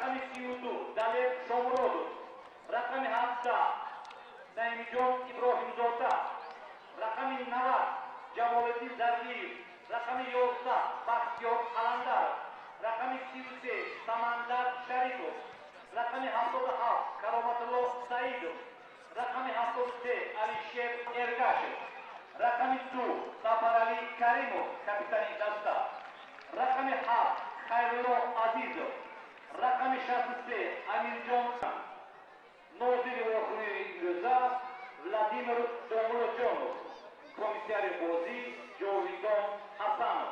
Рақами 32 Далер Шомуродов, рақами 17 Наимҷон Иброҳимзода, рақами 90 Ҷамолиддин Зардиев, рақами 11 Бахтиёр Қаландаров, рақами 33 Самандар Шарипов, рақами 77 Кароматулло Саидов, рақами 73 Алишер Эргашев, рақами 2 Сафарали Каримов, капитани даста, рақами 7 Хайрулло Азизов, рақами 63 Амирҷон. Нозири вохӯрии имрӯза Владимир Домулоҷонов, комиссари бозӣ Ҷовидон Ҳасанов.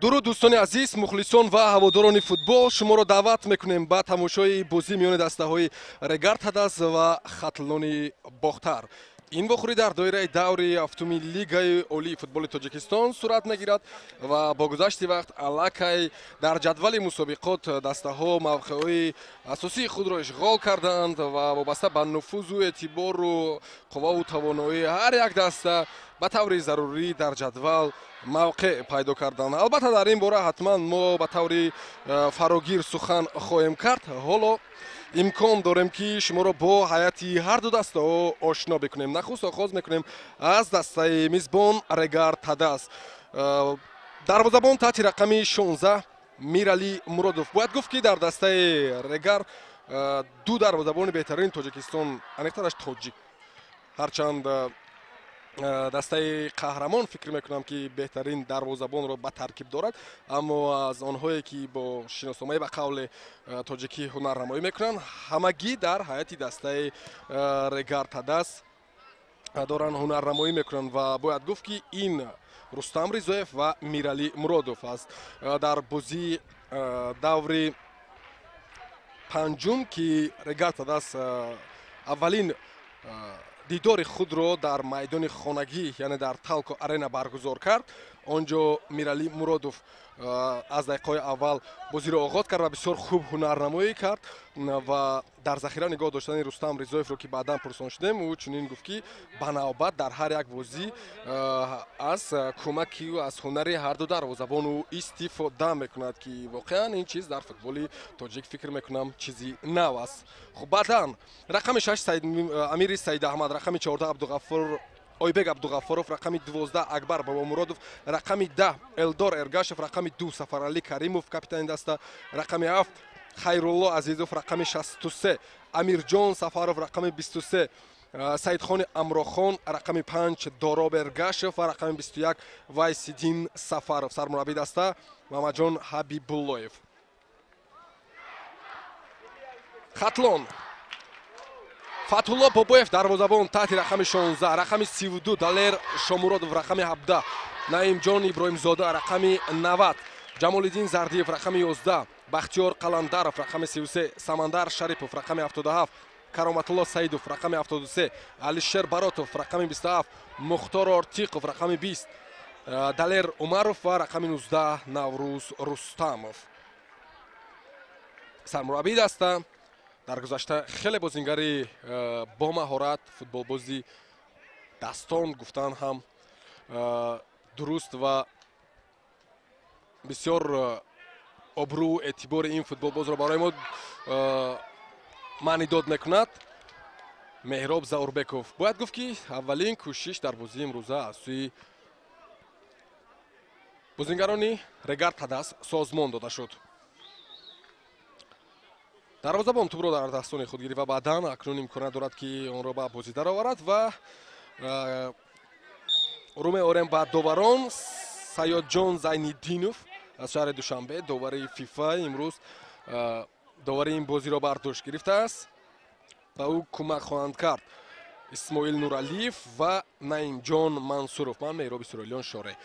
Дуруд, дӯстони азиз, мухлисон ва ҳаводорони футбол, шуморо даъват мекунем ба тамошои бозӣ миёни дастаҳои Регар Тадаз ва Хатлони Бохтар. Ин вохӯрӣ дар доираи даври ҳафтуми Лигаи олии футболи Тоҷикистон сурат мегирад ва бо гузашти вақт аллакай дар ҷадвали мусобиқот дастаҳо мавқеъҳои асосии худро ишғол кардаанд ва вобаста ба нуфузу эътибору қувваву тавоноии ҳар як даста ба таври зарурӣ дар ҷадвал мавқеъ пайдо карданд. Албатта, дар ин бора ҳатман мо ба таври фарогир сухан хоҳем кард. Ҳоло имкон дорем, ки шуморо бо ҳайати ҳарду дастаҳо ошно бикунем. Нахуст оғоз мекунем аз дастаи мизбон Регар Тадаз. Дарвозабон таҳти рақами 16 Миралӣ Муродов. Бояд гуфт, ки дар дастаи Регар ду дарвозабони беҳтарини Тоҷикистон, аниқтараш тоҷик, ҳарчанд дастаи қаҳрамон фикр мекунам, ки беҳтарин дарвозабонро ба таркиб дорад, аммо аз онҳое ки бо шиносномаи ба қавли тоҷикӣ ҳунарнамоӣ мекунанд, ҳамагӣ дар ҳайати дастаи Регар Тадаз доранд ҳунарнамоӣ мекунанд ва бояд гуфт, ки ин Рустам Ризоев ва Миралӣ Муродов аст. Дар бозии даври панҷум, ки Регар Тадаз аввалин дидори худро дар майдони хонагӣ, яъне дар Талко Арена баргузор кард, он ҷо Миралӣ Муродов аз дақиқаҳои аввал бозиро оғоз кард ва бисёр хуб ҳунарнамоӣ кард ва дар захира нигоҳ доштани Рустам Ризоевро, ки баъдан пурсон шудем, ӯ чунин гуфт, ки ба навбат дар ҳар як бозӣ аз кӯмаки аз ҳунари ҳарду дарвозабон ӯ истифода мекунад, ки воқеан ин чиз дар футболи тоҷик, фикр мекунам, чизи нав аст. Хуб, баъдан рақами 6 Амири Саидаҳмад, рақами 14 Абдуғаффор Ойбек Абдуғаффоров, рақами 12 Акбар Бобомуродов, рақами 10 Элдор Эргашев, рақами 2 Сафаралӣ Каримов, капитани даста, рақами 7 Хайрулло Азизов, рақами 63 Амирҷон Сафаров, рақами 23 Саидхони Амрохон, рақами 5 Дороб Эргашев ва рақами 21 Вайсиддин Сафаров. Сармураббии даста Мамаҷон Ҳабибуллоев. Хатлон: Фатҳулло Бобоев, дарвозабон таҳти рақами 16, рақами 32 Далер Шомуродов, рақами 17 Наимҷон Иброҳимзода, рақами 90 Ҷамолиддин Зардиев, рақами 11 Бахтиёр Қаландаров, рақами 33 Самандар Шарипов, рақами 77 Кароматулло Саидов, рақами 73 Алишер Баротов, рақами 27 Мухтор Ортиқов, рақами 20 Далер Умаров ва рақами 19 Наврӯз Рустамов. Сармураббии даста дар гузашта хеле бозингари бомаҳорат, футболбози дастон гуфтан ҳам дуруст ва бисёр обрӯ эътибори ин футболбозро барои мо маънидод мекунад, Меҳроб Заурбеков. Бояд гуфт, ки аввалин кӯшиш дар бозии имрӯза аз сӯи бозингарони Регар Тадаз созмон дода шуд. Дарвозабон тӯбро дар дастони худ гирифт ва баъдан акнун имконият дорад, ки онро ба бозӣ дароварад ва рӯ меорем ба доварон. Саёдҷон Зайниддинов аз шаҳри Душанбе, довари ФИФА, имрӯз довари ин бозиро бар дӯш гирифтааст. Ба ӯ кӯмак хоҳанд кард Исмоил Нуралиев ва Наимҷон Мансуров. Ман Меҳроби Суроилиён Шоре.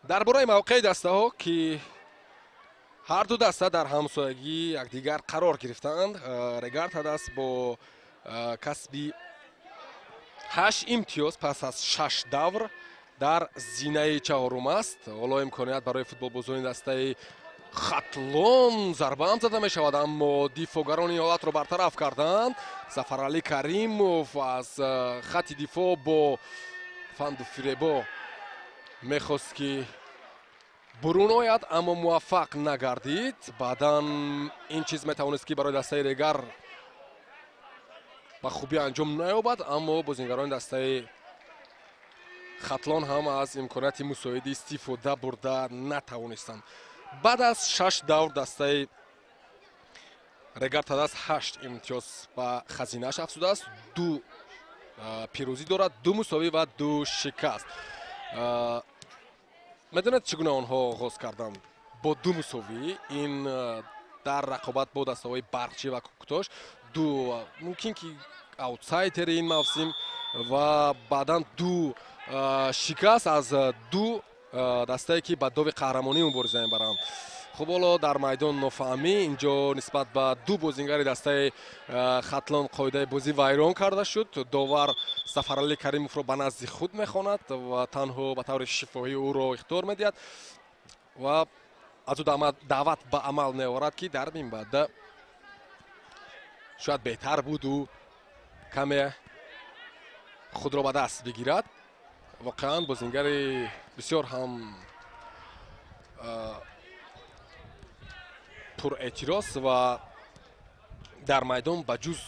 Дар бораи мавқеи дастаҳо, ки ҳарду даста дар ҳамсоягии якдигар қарор гирифтаанд, Регар Тадаз бо касби 8 имтиёз пас аз 6 давр дар зинаи чаҳорум аст. Ҳоло имконият барои футболбозони дастаи Хатлон, зарбаам зада мешавад, аммо дифоъгарон ин ҳолатро бартараф карданд. Сафаралӣ Каримов аз хатти дифоъ бо Фанду фиребо мехост, ки бурун ояд, аммо муваффақ нагардид. Баъдан ин чиз метавонист, ки барои дастаи Регар ба хубӣ анҷом наёбад, аммо бозингарони дастаи Хатлон ҳам аз имконияти мусоиди истифода бурда натавонистанд. Баъд аз 6 давр дастаи Регар Тадаз 8 имтиёз ба хазинааш афзудааст, 2 пирӯзӣ дорад, 2 мусовӣ ва 2 шикаст. Медонед, чӣ гуна онҳо оғоз карданд? Бо 2 мусовӣ. Ин дар рақобат бо дастаҳои Барқчӣ ва Кӯктош, ду мумкин ки аутсайдери ин мавсим, ва баъдан 2 шикаст аз 2 дастае, ки ба дови қаҳрамонӣ мубориза мебаранд. Хуб, ҳоло дар майдон нофаҳмӣ. Инҷо нисбат ба 2 бозингари дастаи Хатлон қоидаи бозӣ вайрон карда шуд. Довар Сафаралӣ Каримовро ба назди худ мехонад ва танҳо ба таври шифоҳӣ ӯро ихтиёр медиҳад ва аз ӯ даъват ба амал меорад, ки дар минбаъда шояд беҳтар буд ӯ каме худро ба даст бигирад. Воқеан, бозингари бисёр ҳам пурэътироз ва дар майдон ба ҷуз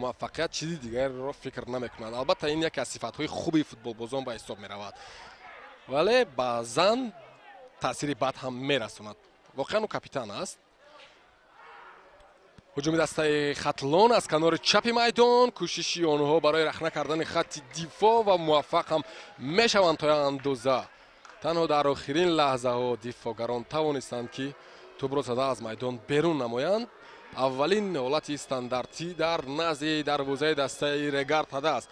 муваффақият чизи дигарро фикр намекунад. Албатта, ин яке аз сифатҳои хуби футболбозон ба ҳисоб меравад, вале баъзан таъсири бад ҳам мерасонад. Воқеан, ӯ капитан аст. Ҳуҷуми дастаи Хатлон аз канори чапи майдон, кӯшиши онҳо барои рахна кардани хатти дифоъ ва муваффақ ҳам мешаванд то як андоза. Танҳо дар охирин лаҳзаҳо дифоъгарон тавонистанд, ки тӯбро зада аз майдон берун намоянд. Аввалин ҳолати стандартӣ дар назди дарвозаи дастаи Регар Тадаз.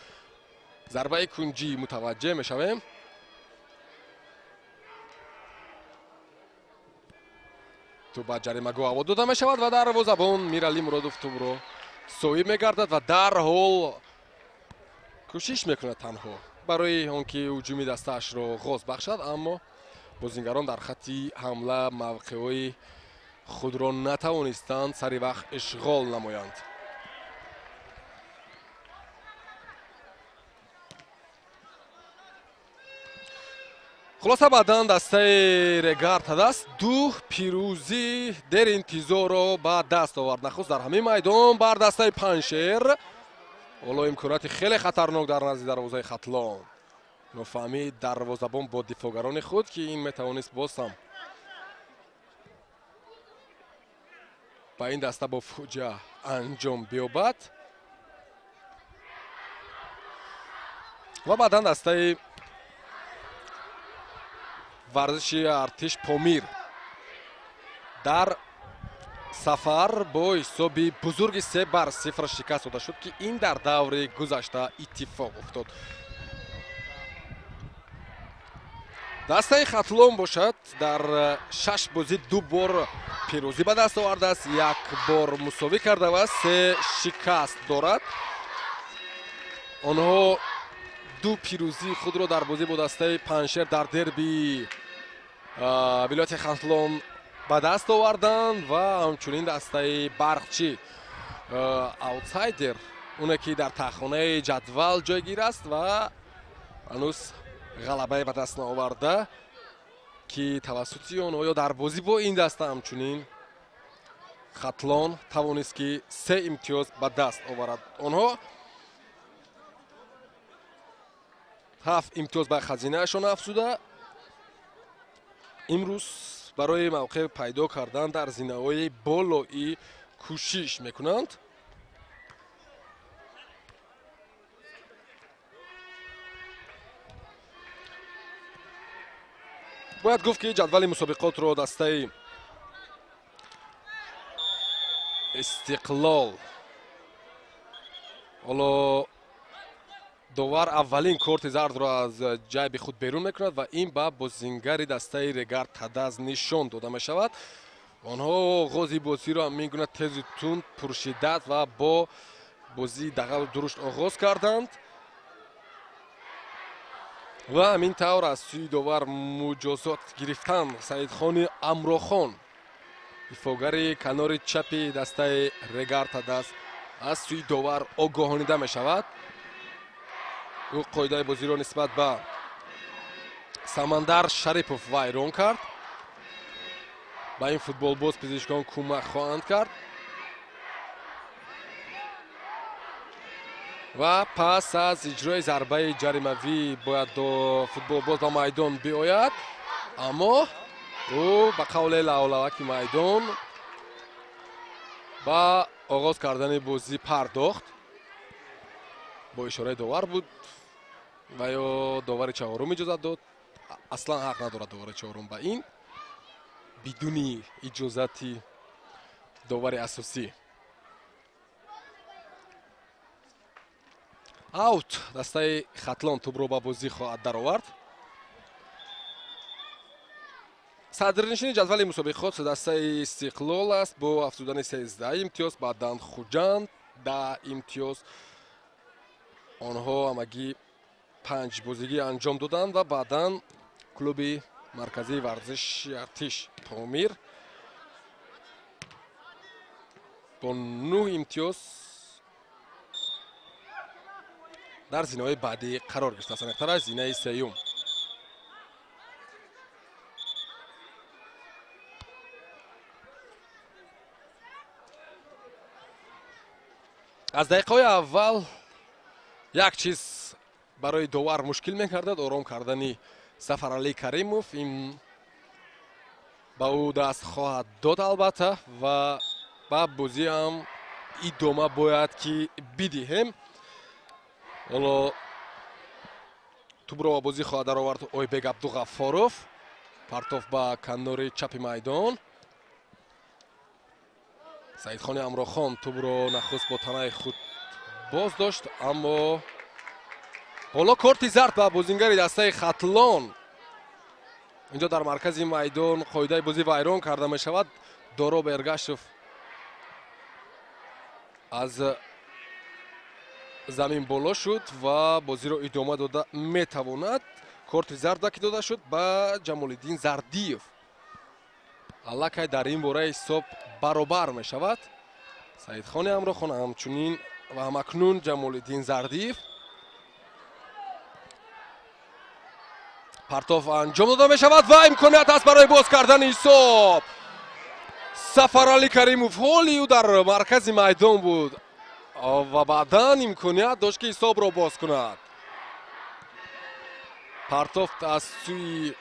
Зарбаи кунҷӣ мутаваҷҷеҳ мешавем. Тӯб ба ҷаримагоҳ ҳаво дода мешавад ва дарвозабон Миралӣ Муродов тӯбро соҳиб мегардад ва дарҳол кӯшиш мекунад танҳо барои он ки ҳуҷуми дастаашро оғоз бахшад, аммо бозингарон дар хатти ҳамла мавқеъҳои худро натавонистанд сари вақт ишғол намоянд. Хулоса, баъдан дастаи Регар Тадаз 2 пирӯзӣ деринтизорро ба даст овард. Нахуст дар ҳамин майдон бар дастаи Паншер. Ҳоло имконияти хеле хатарнок дар назди дарвозаи Хатлон. Нофаҳмӣ дарвозабон бо дифоъгарони худ, ки ин метавонист боз ҳам ба ин даста бо фоҷиа анҷом биёбад. Ва баъдан дастаи варзиши Артиш Помир дар сафар бо ҳисоби бузурги 3-0 шикаст дода шуд, ки ин дар даври гузашта иттифоқ уфтод. Дастаи Хатлон бошад, дар 6 бозӣ 2 бор пирӯзӣ ба даст овардааст, 1 бор мусовӣ карда ва 3 шикаст дорад. Онҳо 2 пирӯзии худро дар бозӣ бо дастаи Паншер дар дерби вилояти Хатлон ба даст оварданд ва ҳамчунин дастаи Барқчӣ, аутсайдер, оне ки дар таҳхонаи ҷадвал ҷойгир аст ва ҳанӯз ғалабае ба даст наоварда, ки тавассути онҳо ё дар бозӣ бо ин даста ҳамчунин Хатлон тавонист, ки 3 имтиёз ба даст оварад. Онҳо 7 имтиёз ба хазинаашон афзуда, имрӯз барои мавқеъ пайдо кардан дар зинаҳои болоӣ кӯшиш мекунанд. Бояд гуфт, ки ҷадвали мусобиқотро дастаи Истиқлол, ҳоло довар аввалин корти зардро аз ҷайби худ берун мекунад ва ин ба бозингари дастаи Регар Тадаз нишон дода мешавад. Онҳо оғози бозиро ҳамин гуна тезу тунд, пуршиддат ва бо бозии дағалу дурушт оғоз карданд ва ҳамин тавр аз сӯи довар муҷозот гирифтан Саидхони Амрохон, ифогари канори чапи дастаи Регар Тадаз, аз сӯи довар огоҳонида мешавад. Ӯ қоидаи бозиро нисбат ба Самандар Шарипов вайрон кард. Ба ин футболбоз пизишкон кӯмак хоҳанд кард. Ва пас аз иҷрои зарбаи ҷаримавӣ бояд футболбоз ба майдон биояд, аммо ӯ ба қавле лавлаваки майдон ба оғоз кардани бозӣ пардохт. Бо ишораи довар буд ва ё довари чаҳорум иҷозат дод. Аслан ҳақ надорад довари чаҳорум ба ин бидуни иҷозати довари асосӣ. Аут. Дастаи Хатлон тӯбро ба бозӣ хоҳад даровард. Садрнишини ҷадвали мусобиқот дастаи Истиқлол аст бо афзудани 13 имтиёз, баъдан Хуҷанд 10 имтиёз. Онҳо ҳамагӣ 5 бозигӣ анҷом доданд ва баъдан клуби марказии варзиши артиш Помир бо 9 имтиёз дар зинаҳои баъдӣ қарор гирифтааст. Аниқтараш зинаи сеюм. Аз дақиқаҳои аввал як чиз барои довар мушкил мекардад: ором кардани Сафаралӣ Каримов. Ин ба ӯ даст хоҳад дод албатта, ва ба бозӣ ҳам идома бояд ки бидиҳем. Ҳоло тӯбро ба бозӣ хоҳад даровард Ойбек Абдуғаффоров. Партоф ба канори чапи майдон. Саидхони Амрохон тӯбро нахуст бо танаи худ боз дошт, аммо ҳоло корти зард ба бозингари дастаи Хатлон. Инҷо дар маркази майдон қоидаи бозӣ вайрон карда мешавад. Дороб Эргашев аз замин боло шуд ва бозиро идома дода метавонад. Корти зарда ки дода шуд ба Ҷамолиддин Зардиев. Аллакай дар ин бора ҳисоб баробар мешавад. Саидхони Амрохон ҳамчунин ва ҳамакнун Ҷамолиддин Зардиев. Партоф анҷом дода мешавад ва имконият аст барои боз кардани ҳисоб. Сафаралӣ Каримов ҳоли ӯ дар маркази майдон буд ва баъдан имконият дошт ки ҳисобро боз кунад. Партоф аз сӯи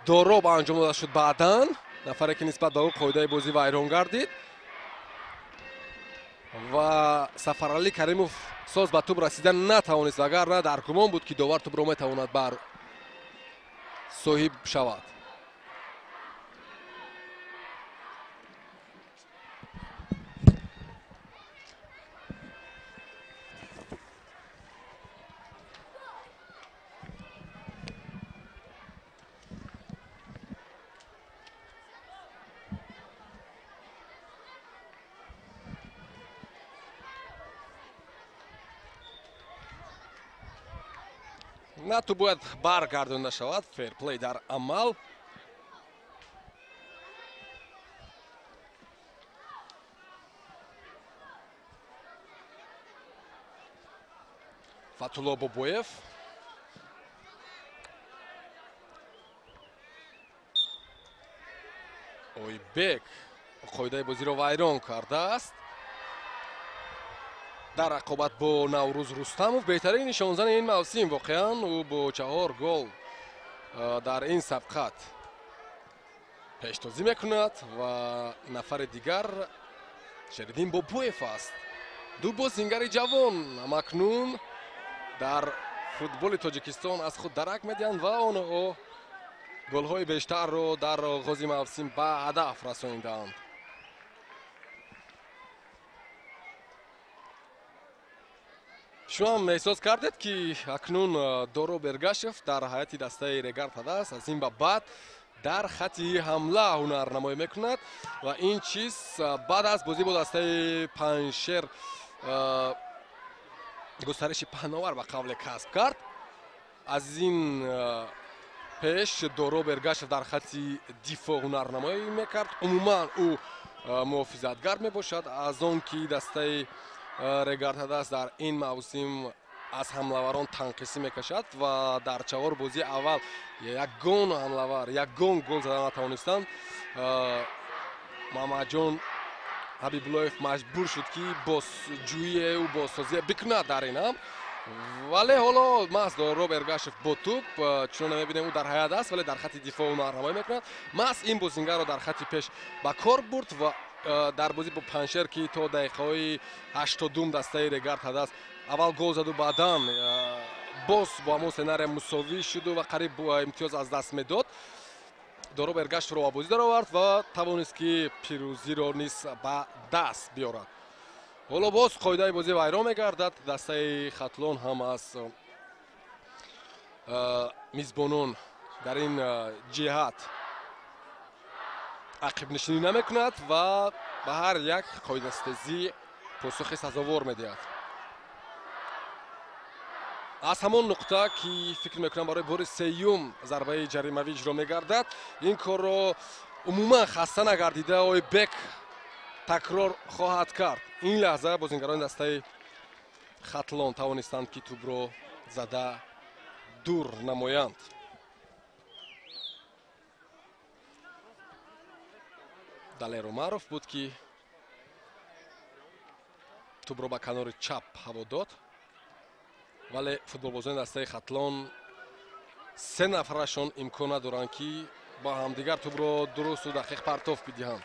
Дороб анҷом дода шуд. Баъдан нафаре ки нисбат ба ӯ қоидаи бозӣ вайрон гардид ва Сафаралӣ Каримов соз ба тӯб расида натавонист, вагарна дар гумон буд ки довар тӯбро метавонад бар соҳиб шавад. На ту бояд баргардонда шавад. Ферплей дар амал. Фатулло Бобоев. Ойбек қоидаи бозиро вайрон кардааст. Дар рақобат бо Наврӯз Рустамов, беҳтарин нишонзани ин мавсим, воқеан ӯ бо 4 гол дар ин сабқат пештозӣ мекунад ва нафари дигар Шериддин Бобоев аст. Ду бозингари ҷавон ҳамакнун дар футболи Тоҷикистон аз худ дарак медиҳанд ва онҳо голҳои бештарро дар оғози мавсим ба ҳадаф расонидаанд. Шумо эҳсос кардед ки акнун Дороб Эргашев дар ҳайати дастаи Регар Тадас аз ин ба баъд дар хати ҳамла ҳунарнамоӣ мекунад ва ин чиз баъд аз бозӣ бо дастаи Панҷшер густариши паҳновар ба қавле касб кард. Аз ин пеш Дороб Эргашев дар хати дифоъ ҳунарнамоӣ мекард. Умуман ӯ муҳофизатгар мебошад. Аз он ки дастаи Регар Тадас дар ин мавсим аз ҳамлаварон танқисӣ мекашад ва дар чаҳор бозии аввал ягон ҳамлавар ягон гол зада натавонистанд. Муҳаммадҷон Ҳабибуллоев маҷбур шуд, ки бозҷӯиеу бозсозие бикунад дар ин ҳам, вале ҳоло маҳз Дороб Эргашев бо тӯб, чунон мебинем, ӯ дар ҳаят аст, вале дар хати дифоъ ҳунарнамоӣ мекунад. Маҳз ин бозингарро дар хати пеш ба кор бурд ва дар бозӣ бо Паншер, ки то дақиқаҳои 80-ум дастаи Регар Тадас аввал гол заду, баъдан боз бо ҳамон сценария мусовӣ шуду ва қариб имтиёз аз даст медод, Дороб Эргашевро ба бозӣ даровард ва тавонист, ки пирӯзиро низ ба даст биёрад. Ҳоло боз қоидаи бозӣ вайрон мегардад. Дастаи Хатлон ҳам аз мизбонон дар ин ҷиҳат ақибнишинӣ намекунад ва ба ҳар як қоидастезӣ посухи сазовор медиҳад. Аз ҳамон нуқта, ки фикр мекунам барои бори сеюм зарбаи ҷаримавӣ иҷро мегардад, ин корро умуман хаста нагардида Ойбек такрор хоҳад кард. Ин лаҳза бозингарони дастаи Хатлон тавонистанд, ки тӯбро зада дур намоянд. Далер Умаров буд, ки тӯбро ба канори чап ҳаво дод, вале футболбозони дастаи Хатлон се нафарашон имкон надоранд, ки бо ҳамдигар тӯбро дурусту дақиқ партоф бидиҳанд.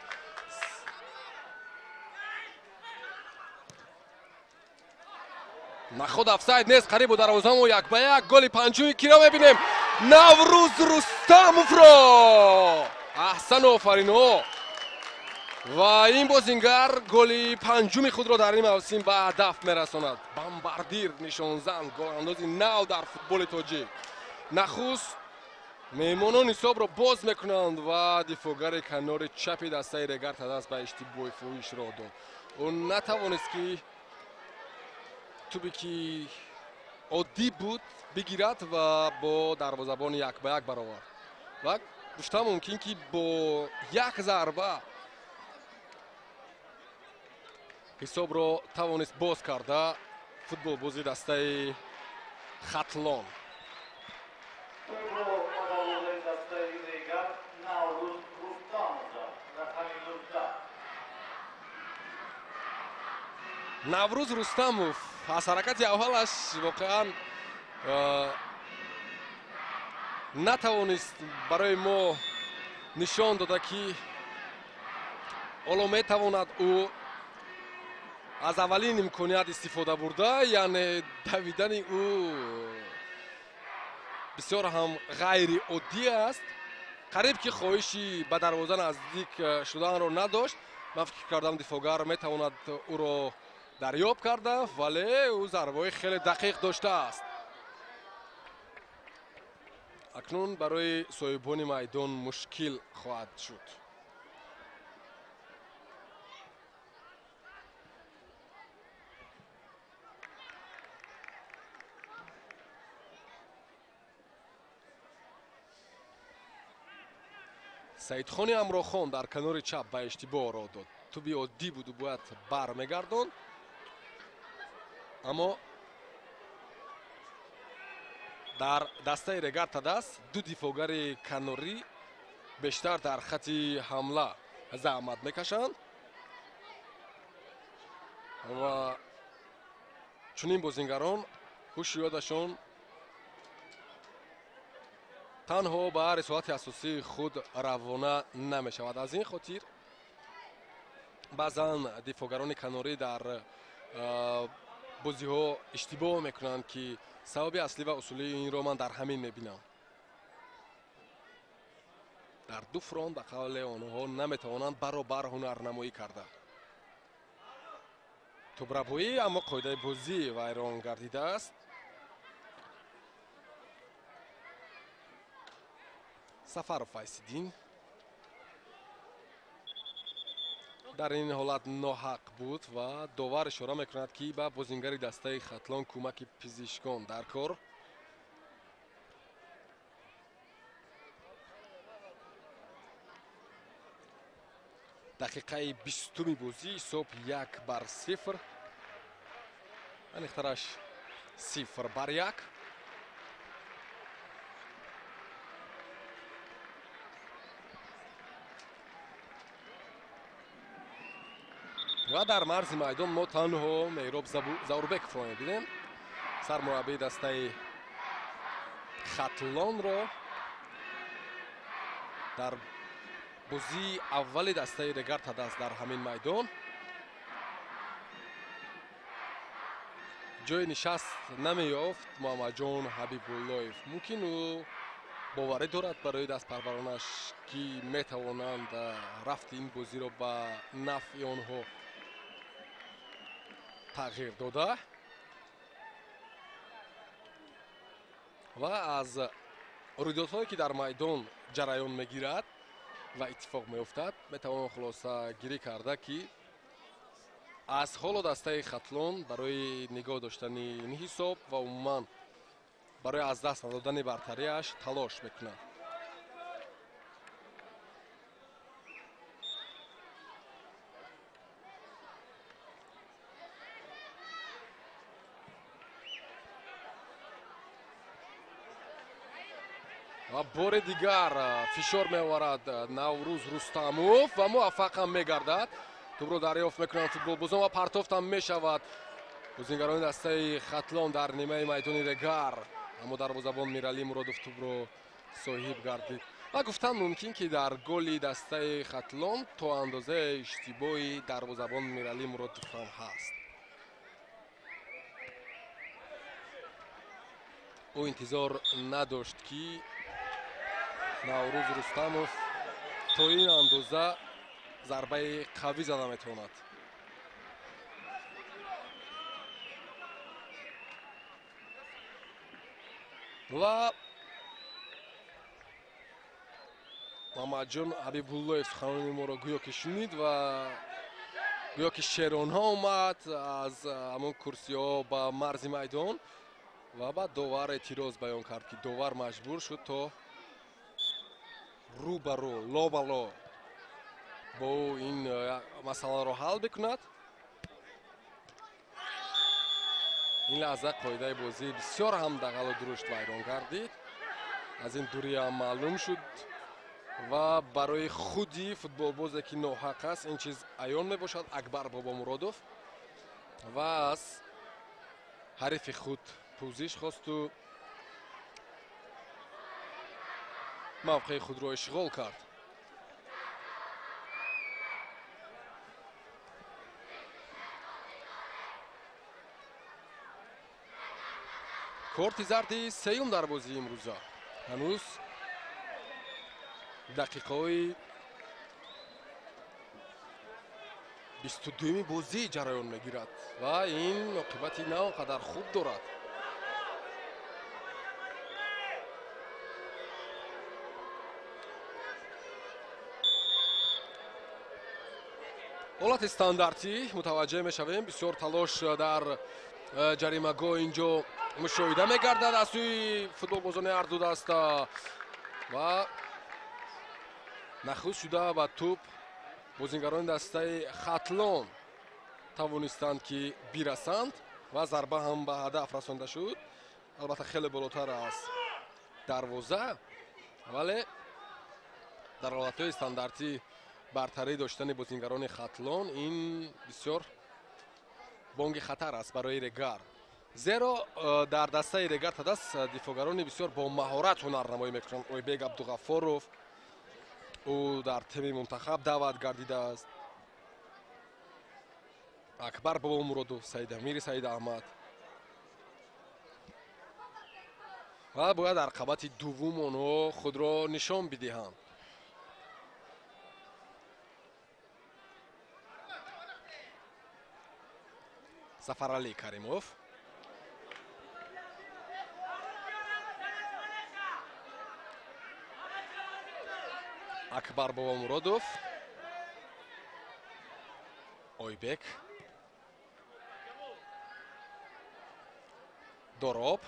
Наход офсайд нест, қарибу дарвозамо як ба як. Голи панҷуми киро мебинем? Наврӯз Рустамовро! Аҳсан, офаринҳо! Ва ин бозингар голи панҷуми худро дар ин мавсим ба ҳадаф мерасонад. Бомбардир, нишонзан, голандози нав дар футболи тоҷик. Нахуст меҳмонон ҳисобро боз мекунанд ва дифоъгари канори чапи дастаи Регар Тадас ба иштибоҳи фоҳиш роҳ дод. Ӯ натавонист, ки тӯбе, ки оддӣ буд, бигирад ва бо дарвозабони як ба як баровард. Ва гуфта мумкин, ки бо як зарба ҳисобро тавонист боз карда футболбози дастаи Хатлон. Наврӯз Рустамов аз ҳаракати аввалаш воқеан натавонист барои мо нишон дода, ки ҳоло метавонад ӯ аз аввалин имконият истифода бурда, яъне давидани ӯ бисёр ҳам ғайриоддӣ аст. Қариб ки хоҳиши ба дарвоза наздик шуданро надошт. Ман фикр кардам, дифоъгар метавонад ӯро дарёб карда, вале ӯ зарбаҳои хеле дақиқ доштааст. Акнун барои соҳибони майдон мушкил хоҳад шуд. Саидхони Амрохон дар канори чап ба иштибоҳ роҳ дод. Тӯби оддӣ буду бояд бармегардонд, аммо дар дастаи Регар Тадас ду дифоъгари канорӣ бештар дар хати ҳамла заҳмат мекашанд ва чунин бозингарон ҳушу ёдашон танҳо ба рисолати асосии худ равона намешавад. Аз ин хотир баъзан дифоъгарони канорӣ дар бозиҳо иштибоҳ мекунанд, ки сабаби аслӣ ва усулии инро ман дар ҳамин мебинам. Дар ду фронт ба қавле онҳо наметавонанд баробар ҳунарнамоӣ карда. Тӯбрабоӣ, аммо қоидаи бозӣ вайрон гардидааст. Сафаров Файсиддин дар ин ҳолат ноҳақ буд ва довар ишора мекунад, ки ба бозингари дастаи Хатлон кӯмаки пизишкон дар кор. Дақиқаи 20-уми бозӣ, ҳисоб 1-0. Аниқтараш 0-1. Ва дар марзи майдон мо танҳо Меҳроб Заурбековро мебинем, сармураббии дастаи Хатлонро дар бозии аввали дастаи Регар Тадас дар ҳамин майдон ҷои нишаст намеёфт Муҳаммадҷон Ҳабибуллоев. Мумкин ӯ боварӣ дорад барои дастпарваронаш, ки метавонанд рафти ин бозиро ба нафъи онҳо тағйир дода ва аз рӯйдодҳое ки дар майдон ҷараён мегирад ва иттифоқ меёфтад, метавон хулосагирӣ карда, ки аз ҳоло дастаи Хатлон барои нигоҳ доштани ин ҳисоб ва умуман барои аз даст надодани бартариаш талош мекунад. Ва бори дигар фишор меоварад Наврӯз Рустамов ва муваффақ ҳам мегардад. Тӯбро дарёфт мекунанд футболбозон ва партофт ҳам мешавад. Бозингарони дастаи Хатлон дар нимаи майдони Регар, аммо дарвозабон Миралӣ Муродов тӯбро соҳиб гардид. Ва гуфтан мумкин, ки дар голи дастаи Хатлон то андозаи иштибоҳи дарвозабон Миралӣ Муродов ҳам ҳаст. Ӯ интизор надошт, ки Наврӯз Рустамов то ин андоза зарбаи қавӣ зада метавонад. Ва Муҳаммадҷон Ҳабибуллоев суханони моро гӯё ки шунид ва гӯё ки шеронҳо омад аз ҳамон курсиҳо ба марзи майдон ва баъд довар эътироз баён кард, ки довар маҷбур шуд то рӯ ба рӯ, ло ба ло бо ин масъаларо ҳал бикунад. Ин лаҳза қоидаи бозӣ бисёр ҳам дағалу дурушт вайрон гардид. Аз ин дуриам маълум шуд ва барои худи футболбозе ки ноҳақ аст, ин чиз аён мебошад. Акбар Бобомуродов ва аз ҳарифи худ пӯзиш хосту мавқеи худро ишғол кард. Корти зарди сеюм дар бозии имрӯза. Ҳанӯз дақиқаҳои 22-юми бозӣ ҷараён мегирад ва ин оқибати на он қадар хуб дорад. Ҳолати стандартӣ мутаваҷҷеҳ мешавем. Бисёр талош дар ҷаримагоҳ инҷо мушоҳида мегардад аз сӯи футболбозони ҳарду даста ва нахуст шуда ба тӯб бозингарони дастаи Хатлон тавонистанд, ки бирасанд ва зарба ҳам ба ҳадаф расонда шуд. Албатта хеле болотар аз дарвоза, вале дар ҳолатҳои стандартӣ бартарӣ доштани бозингарони Хатлон ин бисёр бонги хатар аст барои Регар, зеро дар дастаи Регар Тадас дифоъгарони бисёр бо маҳорат ҳунарнамоӣ мекунанд. Ойбек Абдуғаффоров, ӯ дар тими мунтахаб даъват гардидааст. Акбар Бобомуродов, Саидамири Саид Аҳмад ва бояд дар қабати дуввум онҳо худро нишон бидиҳанд. Сафаралӣ Каримов, Акбар Бобомуродов, Ойбек, Дороб,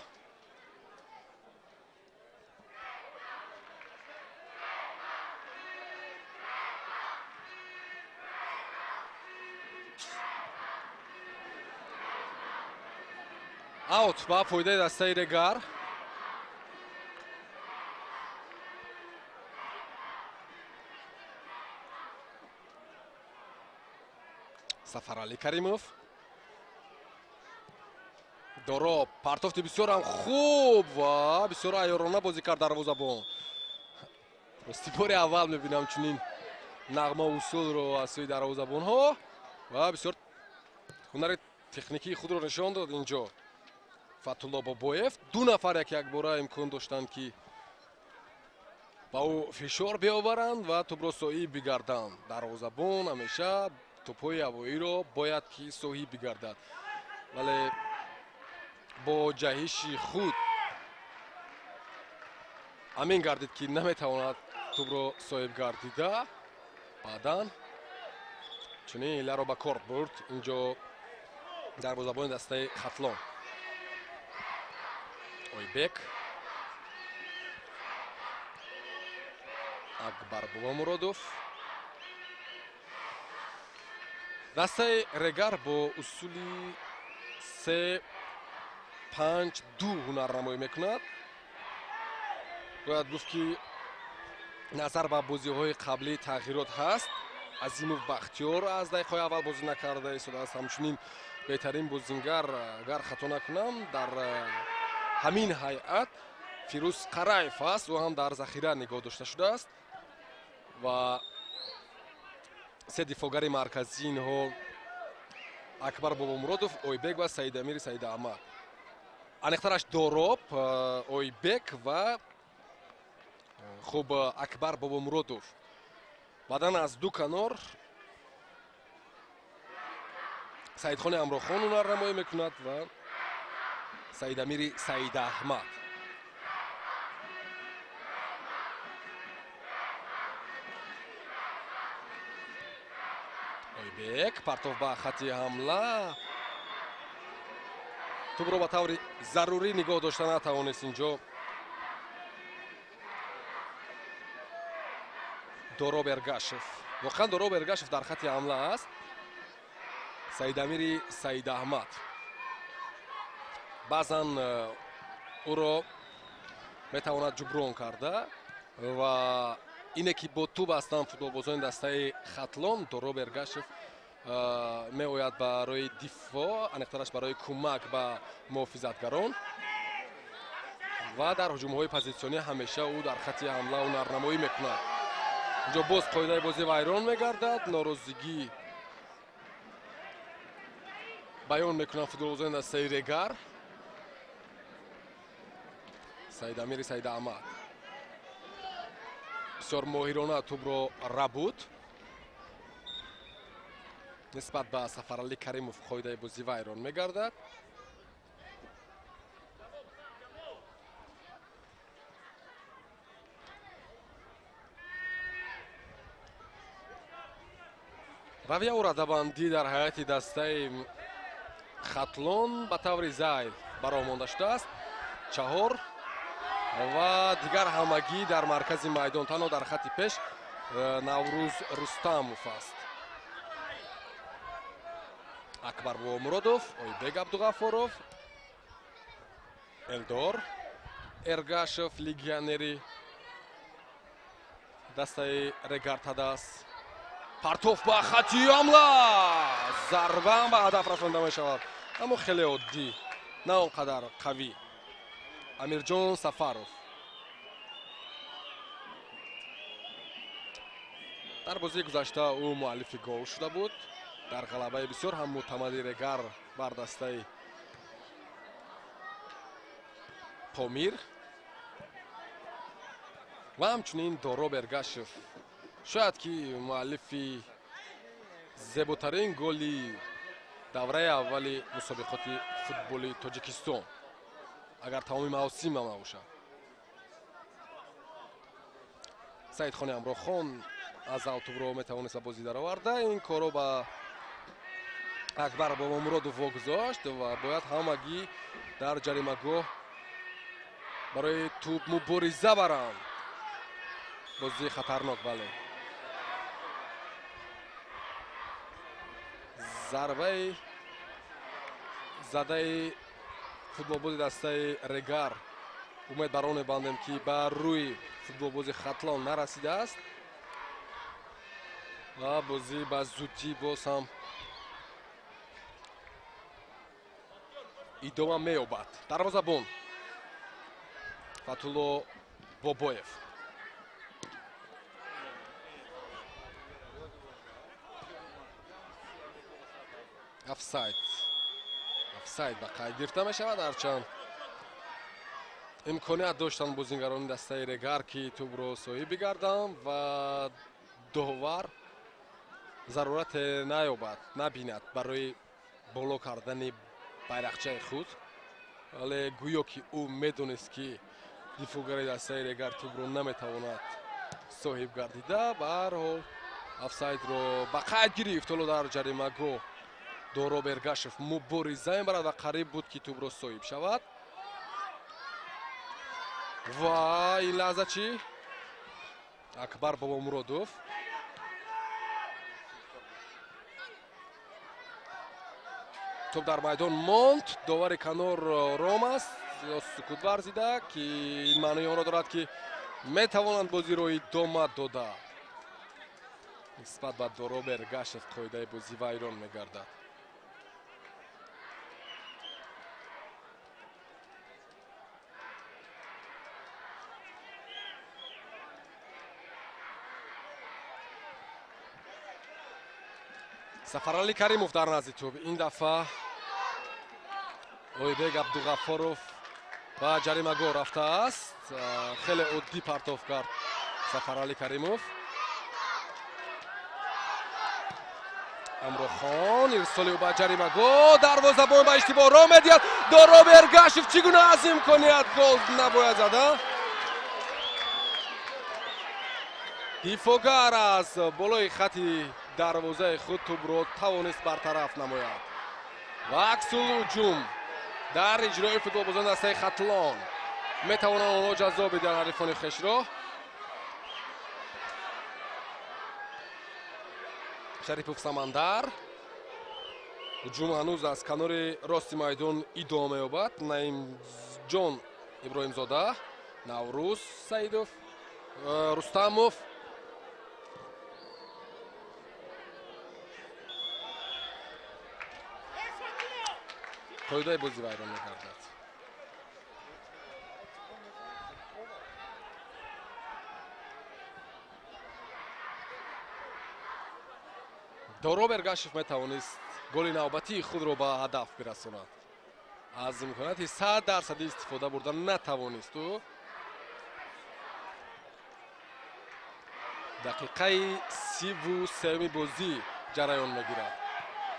Аут ба фоидаи дастаи Регар. Сафаралӣ Каримов. Дороб партофти бисёрам хуб ва бисёр айёрона бозӣ кард дарвозабон. Рости бори аввал мебинам чунин нағма усулро аз сӯи дарвозабонҳо ва бисёр ҳунари техникии худро нишон дод инҷо Фатулло Бобоев. Ду нафар як якбора имкон доштанд, ки ба ӯ фишор биёваранд ва тӯбро соҳиб бигарданд. Дарвозабон ҳамеша тӯбҳои ҳавоиро бояд ки соҳиб бигардад, вале бо ҷаҳиши худ амин гардид, ки наметавонад тӯбро соҳиб гардида. Баъдан чунин ҳиларо ба кор бурд инҷо дарвозабони дастаи Хатлон. Ойбек, Акбар Бобомуродов. Дастаи Регар бо усули 3-5-2 ҳунарнамоӣ мекунад. Бояд гуфт, ки назар ба бозиҳои қаблӣ тағйирот ҳаст. Азимов Бахтиёр аз дақиқаҳои аввал бозӣ накарда истодааст. Ҳамчунин беҳтарин бозингар, агар хато накунам, дар ҳамин ҳайат Фирӯз Қараев аст. Ӯ ҳам дар захира нигоҳ дошта шудааст ва се дифоъгари марказии инҳо Акбар Бобомуродов, Ойбек ва Саидамири Саидаҳмад. Аниқтараш Дороб, Ойбек ва хуб Акбар Бобомуродов. Баъдан аз ду канор Саидхони Амрохон ҳунарнамоӣ мекунад ва Саидамири Саидаҳмад. Ойбек партов ба хати ҳамла. Тӯбро ба таври зарурӣ нигоҳ дошта натавонист инҷо Дороб Эргашев. Воқеан Дороб Эргашев дар хати ҳамла аст. Саидамири Саидаҳмад баъзан ӯро метавонад ҷуброн карда ва ине ки бо тӯб ҳастанд футболбозони дастаи Хатлон, Дороб Эргашев меояд барои дифоъ, аниқтараш барои кӯмак ба муҳофизатгарон ва дар ҳуҷумҳои позитсионӣ ҳамеша ӯ дар хати ҳамла ҳунарнамоӣ мекунад. Инҷо боз қоидаи бозӣ вайрон мегардад. Норозигӣ баён мекунанд футболбозони дастаи Регар. Саидамири Саидаҳмад бисёр моҳирона тӯбро рабуд. Нисбат ба Сафаралӣ Каримов қоидаи бозӣ вайрон мегардад. Равияу радабандӣ дар ҳайати дастаи Хатлон ба таври зайл бароҳ монда шудааст. 4 ва дигар ҳамагӣ дар маркази майдон, танҳо дар хати пеш Наврӯз Рустамов аст. Акбар Бобомуродов, Ойбек Абдуғаффоров, Элдор Эргашев, легионери дастаи Регар Тадас. Партов ба хати ҳамла, зарбаам ба ҳадаф расонда мешавад, аммо хеле оддӣ, на он қадар қавӣ. Амирҷон Сафаров дар бозии гузашта ӯ муаллифи гол шуда буд дар ғалабаи бисёр ҳам мӯътамади Регар бар дастаи Помир. Ва ҳамчунин Дороб Эргашев шояд ки муаллифи зеботарин голи давраи аввали мусобиқоти футболи Тоҷикистон, агар тамоми мавсим ҳам набошад. Саидхони Амрохон аз алтубро метавонист ба бозӣ дароварда. Ин корро ба Акбар Бобомуродов вогузошт ва бояд ҳамагӣ дар ҷаримагоҳ барои тӯб мубориза баранд. Бозии хатарнок, бале. Зарбаи задаи Футболбози дастаи Регар умед бар он мебандем, ки ба рӯи футболбози Хатлон нарасидааст ва бозӣ ба зудӣ боз ҳам идома меёбад. Дарвозабон Фатулло Бобоев. Офсайд. Офсайд ба қайд гирифта мешавад, ҳарчанд имконият доштанд бозингарони дастаи Регар, ки тӯбро соҳиб бигарданд ва довар зарурате наёбад, набинад барои боло кардани байрақчаи худ, вале гӯё ки ӯ медонист, ки дифоъгари дастаи Регар тӯбро наметавонад соҳиб гардида. Ба ҳар ҳол офсайдро ба қайд гирифт. Ҳоло дар ҷаримагоҳ Дороб Эргашев мубориза мебарад ва қариб буд, ки тӯбро соҳиб шавад. Ва ин лаҳза чӣ? Акбар Бобомуродов тӯб дар майдон монд. Довари канор ром аст ё сукут варзида, ки ин маънои онро дорад, ки метавонанд бозиро идома дода. Нисбат ба Дороб Эргашев қоидаи бозӣ вайрон мегардад. Сафаралӣ Каримов дар назди тӯб. Ин дафъа Ойбек Абдуғаффоров ба ҷаримагоҳ рафтааст. Хеле оддӣ партоф кард Сафаралӣ Каримов. Амрохон ирсоли ӯ ба ҷаримагоҳ, дарвозабон ба иштибоҳ роҳ медиҳад. Дороб Эргашев чӣ гуна аз имконият гол набояд зада? Дифоъгар аз болои хати дарвозаи худ тӯбро тавонист бартараф намояд. Ва аксул ҳуҷум дар иҷрои футболбозони дастаи Хатлон. Метавонанд онҳо ҷазо бидиҳанд ҳарифони хешро. Шарипов Самандар. Ҳуҷум ҳанӯз аз канори рости майдон идома меёбад. Наимҷон Иброҳимзода, Наврӯз Саидов, Рустамов. Қоидаи бозӣ вайрон мегардад. Дороб Эргашев метавонист голи навбатии худро ба ҳадаф бирасонад. Аз имконияти 100% истифода бурда натавонист ӯ. Дақиқаи 33-ми бозӣ ҷараён мегирад.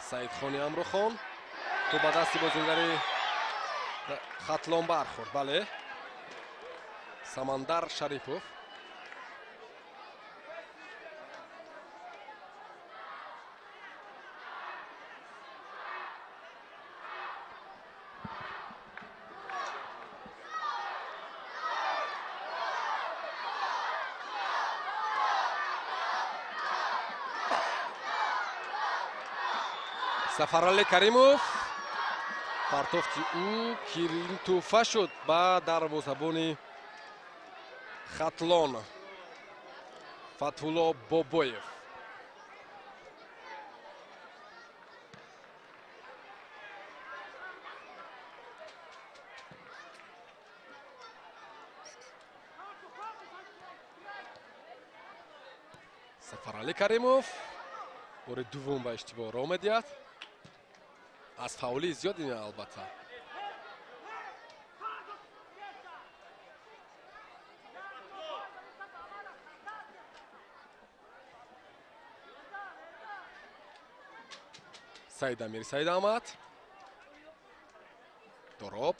Саидхони Амрохон ту ба дасти бозингари Хатлон бархӯрд. Бале, Самандар Шарипов. Сафаралӣ Каримов партофти ӯ кирин тӯҳфа шуд ба дарвозабони Хатлон Фатҳулло Бобоев. Сафаралӣ Каримов бори дуввум ба иштибоҳ роҳ медиҳад. Аз фаъолии зиёд ин албатта. Саидамир Саидахмад. Дороб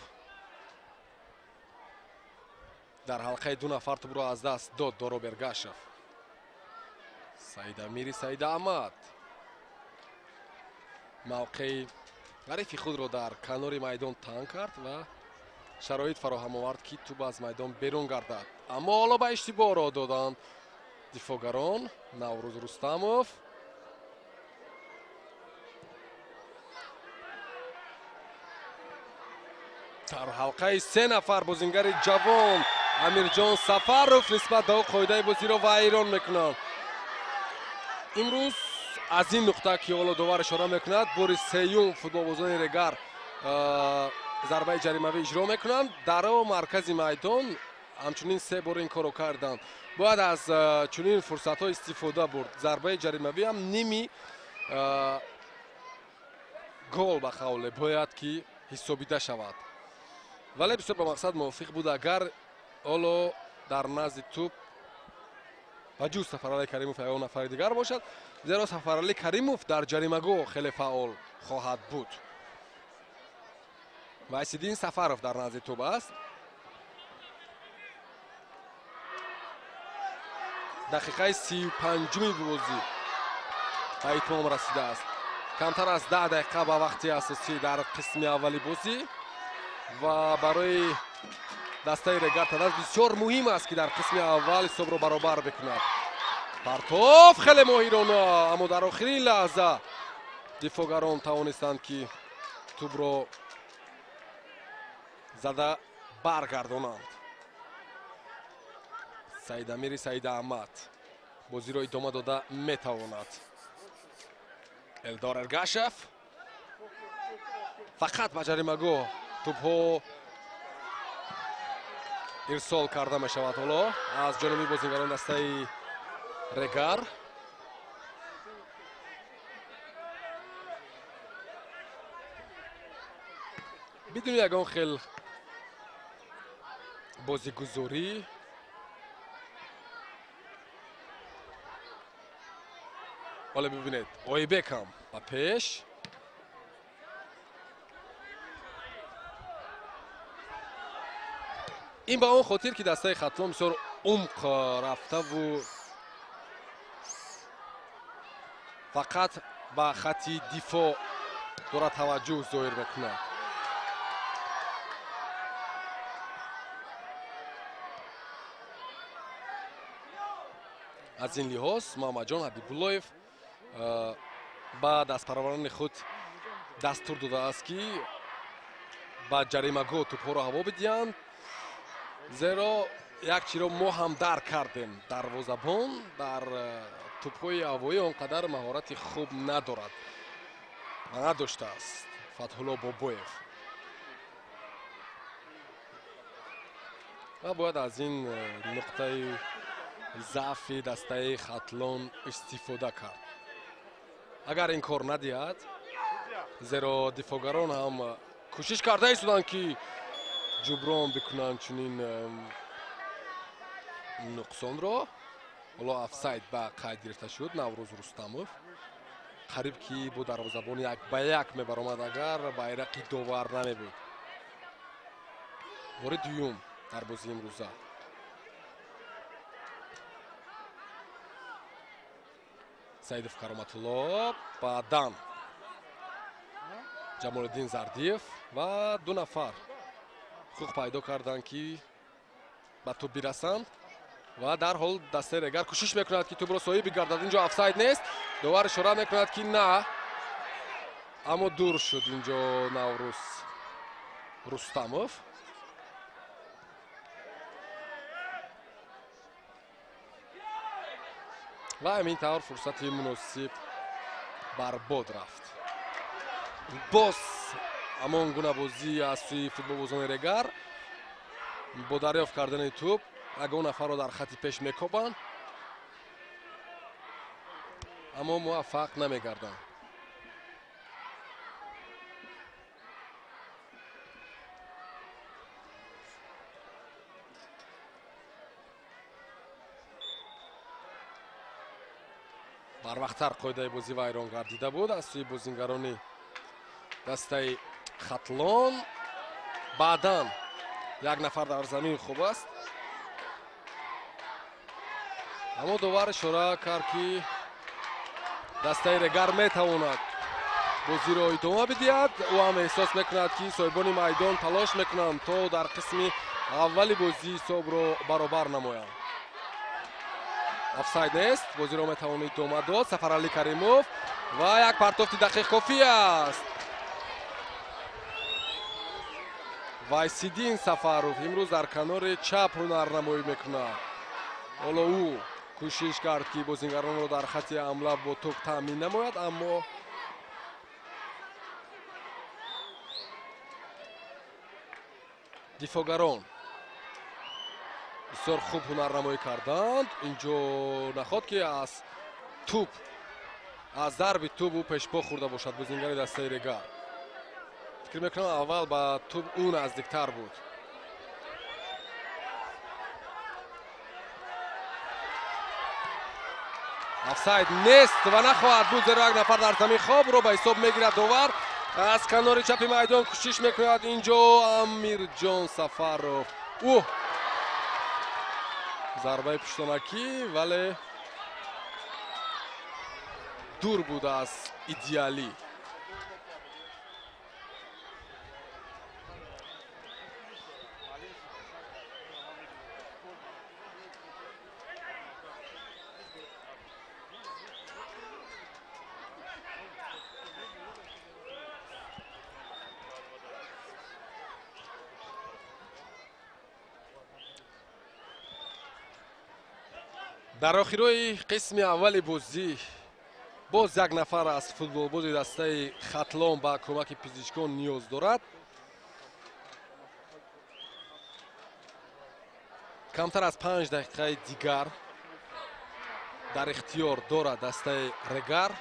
дар ҳалқаи ду нафар тӯбро аз даст дод Дороб Эргашев. Саидамири Саидахмад мавқеи ҳарифи худро дар канори майдон танг кард ва шароит фароҳам овард, ки тӯб аз майдон берун гардад. Аммо ҳоло ба иштибоҳ роҳ доданд дифоъгарон. Наврӯз Рустамов. Дар ҳалқаи се нафар бозингари ҷавон Амирҷон Сафаров нисбат ба ӯ қоидаи бозиро вайрон мекунанд. Имрӯз аз ин нуқта ки ҳоло довар ишора мекунад, бори сеюм футболбозони Регар зарбаи ҷаримавӣ иҷро мекунанд. Дар маркази майдон ҳамчунин се бор ин корро карданд. Бояд аз чунин фурсатҳо истифода бурд. Зарбаи ҷаримавӣ ҳам ними гол ба қавле бояд ки ҳисобида шавад. Вале бисёр ба мақсад мувофиқ буд, агар ҳоло дар назди тӯб ба ҷуз Сафаралӣ Каримов ягон нафари дигар бошад, зеро Сафаралӣ Каримов дар ҷаримагоҳ хеле фаъол хоҳад буд. Вайсиддин Сафаров дар назди тӯб аст. Дақиқаи 35-уми бозӣ ба итмом расидааст. Камтар аз 10 дақиқа ба вақти асосӣ дар қисми аввали бозӣ ва барои дастаи Регар Тадаз бисёр муҳим аст, ки дар қисми аввал ҳисобро баробар бикунад. Партов хеле моҳирона, аммо дар охирин лаҳза дифоъгарон тавонистанд, ки тӯбро зада баргардонанд. Саидамири Саидаҳмад бозиро идома дода метавонад. Элдор Эргашев фақат ба ҷаримагоҳ тӯбҳо ирсол карда мешавад ҳоло аз ҷониби бозингарон дастаи Регар. Бидуни ягон хел бозигузорӣ ҳоло бибинед, Ойбек ҳам ба пеш. Ин ба он хотир, ки дастаи Хатлон бисёр умқ рафтаву фақат ба хатти дифоъ дорад таваҷҷӯҳ зоҳир мекунад. Аз ин лиҳоз Муҳаммадҷон Ҳабибуллоев ба дастпарварони худ дастур додааст, ки ба ҷаримагоҳ тӯбҳоро ҳаво бидиҳанд, зеро як чиро мо ҳам дарк кардем: дарвозабон дар тӯбҳои ҳавоӣ он қадар маҳорати хуб надорад ва надоштааст Фатҳулло Бобоев ва бояд аз ин нуқтаи заъфи дастаи Хатлон истифода кард. Агар ин кор надиҳад, зеро дифоъгарон ҳам кӯшиш карда истоданд, ки ҷуброн бикунанд чунин нуқсонро. Ҳоло офсайд ба қайд гирифта шуд. Наврӯз Рустамов қариб ки бо дарвозабон як ба як мебаромад, агар байрақи довар намебуд. Бори дуюм дар бозии имрӯза. Саидов Кароматулло, баъдан Ҷамолиддин Зардиев ва ду нафар ҳуқуқ пайдо карданд, ки ба тӯб бирасанд ва дарҳол дастаи Регар кӯшиш мекунад, ки тӯбро соҳиб бигардад. Инҷо офсайд нест, довар ишора мекунад, ки на, аммо дур шуд инҷо Наврӯз Рустамов. Ва ҳамин тавр фурсати муносиб барбод рафт. Боз ҳамон гуна бозӣ аз сӯи футболбозони Регар бо дарёфт кардани тӯб ягон нафарро дар хатти пеш мекобанд, аммо муваффақ намегарданд. Барвақттар қоидаи бозӣ вайрон гардида буд аз сӯи бозингарони дастаи Хатлон. Баъдан як нафар дар замин хуб аст, аммо довар ишора кард, ки дастаи Регар метавонад бозиро идома бидиҳад. Ӯ ҳам эҳсос мекунад, ки соҳибони майдон талош мекунанд, то дар қисми аввали бозӣ ҳисобро баробар намоянд. Офсайд нест, бозиро метавон идома дод. Сафаралӣ Каримов ва як партофти дақиқ кофӣ аст. Вайсиддин Сафаров имрӯз дар канори чап ҳунарнамоӣ мекунад. Ҳоло ӯ кӯшиш кард, ки бозингаронро дар хати ҳамла бо тӯб таъмин намояд, аммо дифоъгарон бисёр хуб ҳунарнамоӣ карданд. Инҷо наход, ки аз тӯб, аз зарби тӯб ӯ пешпо хӯрда бошад бозингари дастаи Регар. Фикр мекунам, аввал ба тӯб ӯ наздиктар буд. Офсайд нест ва нахоҳад буд, зеро як нафар дар замин хоб ро ба ҳисоб мегирад довар. Аз канори чапи майдон кӯшиш мекунад инҷо Амирҷон Сафаров. Ӯ зарбаи пуштонакӣ, вале дур буд аз идеалӣ. Дар охирои қисми аввали бозӣ боз як нафар аз футболбози дастаи Хатлон ба кӯмаки пизишкон ниёз дорад. Камтар аз 5 дақиқаи дигар дар ихтиёр дорад дастаи Регар.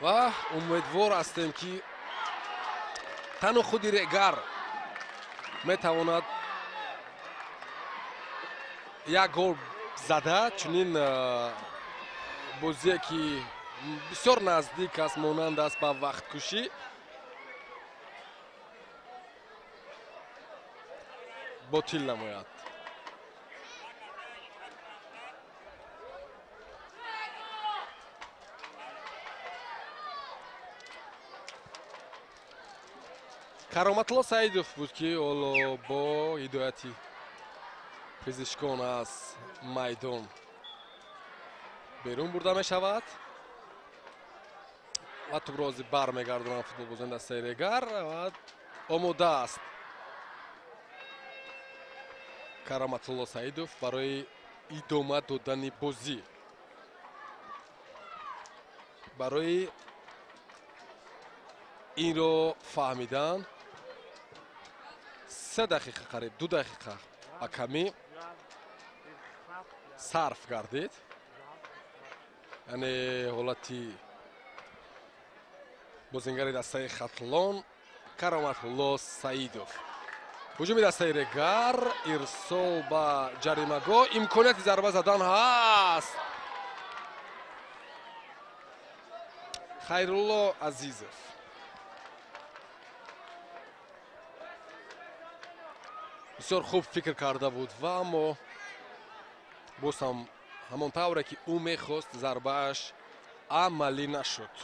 Ва умедвор ҳастем, ки танҳо худи Регар метавонад як гол зада чунин бозие, ки бисёр наздик аст, монанд аст ба вақткушӣ, ботил намояд. Кароматулло Саидов буд, ки ҳоло бо ҳидояти пизишкон аз майдон берун бурда мешавад ва тӯбро ҳозир бармегардонанд футболбозони дастаи Регар ва омода аст Кароматулло Саидов барои идома додани бозӣ. Барои инро фаҳмидан 3 дақиқа, қариб 2 дақиқа ба камӣ сарф гардид. Яъне ҳолати бозингари дастаи Хатлон Кароматулло Саидов. Ҳуҷуми дастаи Регар, ирсол ба ҷаримагоҳ, имконияти зарба задан ҳаст. Хайрулло Азизов бисёр хуб фикр карда буд ва аммо боз ҳам ҳамон тавре, ки ӯ мехост, зарбааш амалӣ нашуд.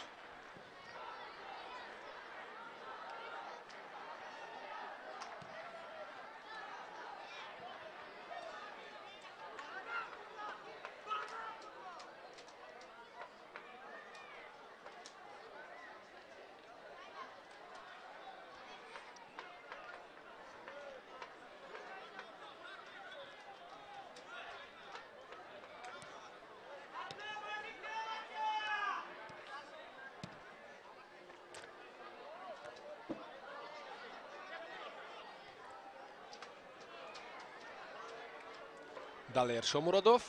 Далер Шомуродов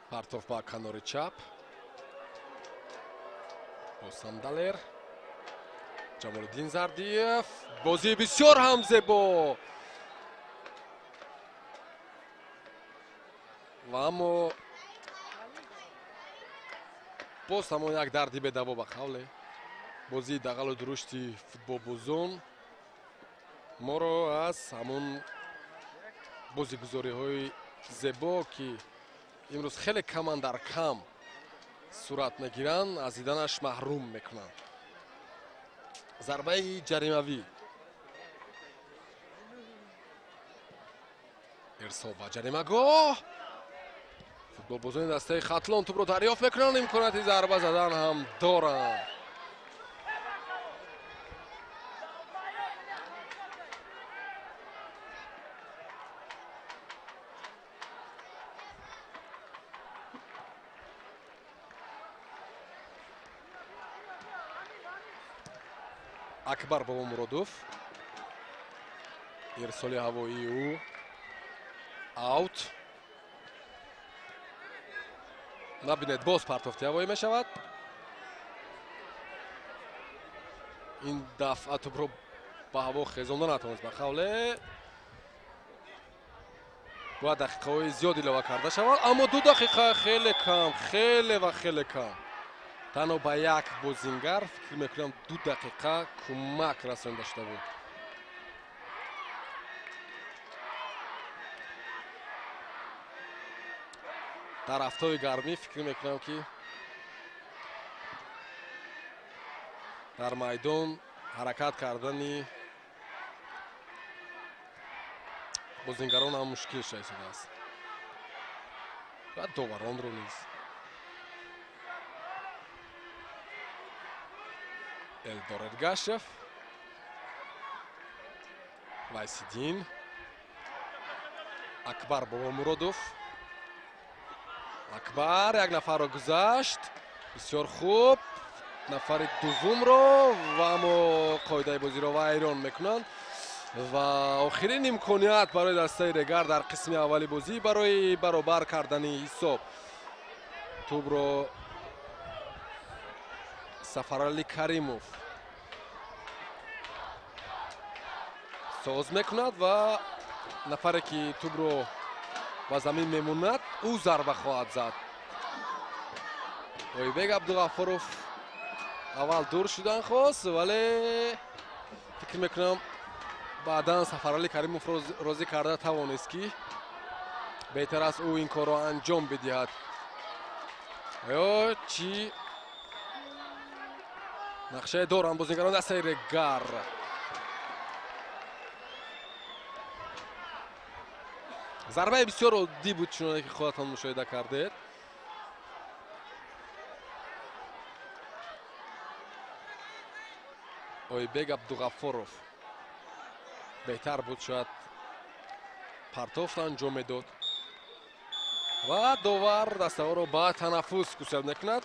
партов ба канори чап. Бозам Далер. Ҷамолиддин Зардиев. Бозии бисёр ҳам зебо. Ва аммо боз ҳамон як дарди бедаво, ба қавле бозии дағалу дурушти футболбозон моро аз ҳамон бозигузориҳои зебо, ки имрӯз хеле каман дар кам сурат мегиранд, аз диданаш маҳрум мекунанд. Зарбаи ҷаримавӣ. Ирсол ба ҷаримагоҳ. Футболбозони дастаи Хатлон тӯбро дарёфт мекунанд, имконияти зарба задан ҳам доранд. Акбар Бобомуродов. Ирсоли ҳавоии ӯ аут. Набинед, боз партофти ҳавоӣ мешавад. Ин дафъа тӯбро ба ҳаво хезонда натавонист ба қавле. Бояд дақиқаҳои зиёд илова карда шавад, аммо 2 дақиқа хеле кам, хеле ва хеле кам. Танҳо ба як бозингар фикр мекунам 2 дақиқа кӯмак расонда шуда буд. Дар ҳафтаҳои гармӣ фикр мекунам, ки дар майдон ҳаракат кардани бозингарон ҳам мушкил шуда истодааст ва доваронро низ. Элдор Эргашев, Вайсиддин, Акбар Бобомуродов. Акбар як нафарро гузашт, бисёр хуб. Нафари дуввумро ва аммо қоидаи бозиро вайрон мекунанд ва охирин имконият барои дастаи Регар дар қисми аввали бозӣ барои баробар кардани ҳисоб. Тӯбро Сафарали Каримов соз мекунад ва нафаре ки тӯбро ба замин мемонад, ӯ зарба хоҳад зад. Ойбек Абдуғаффоров аввал дур шудан хост, вале фикр мекунам баъдан Сафарали Каримов розӣ карда тавонист, ки беҳтар аст ӯ ин корро анҷом бидиҳад. Оё чӣ нақшае доранд бозингарон дастаи Регар? Зарбаи бисёр оддӣ буд, чуноне ки худатон мушоҳида кардед. Ойбек Абдуғаффоров беҳтар буд, шояд партофт анҷом медод ва довар дастаҳоро ба танаффус гусел мекунад.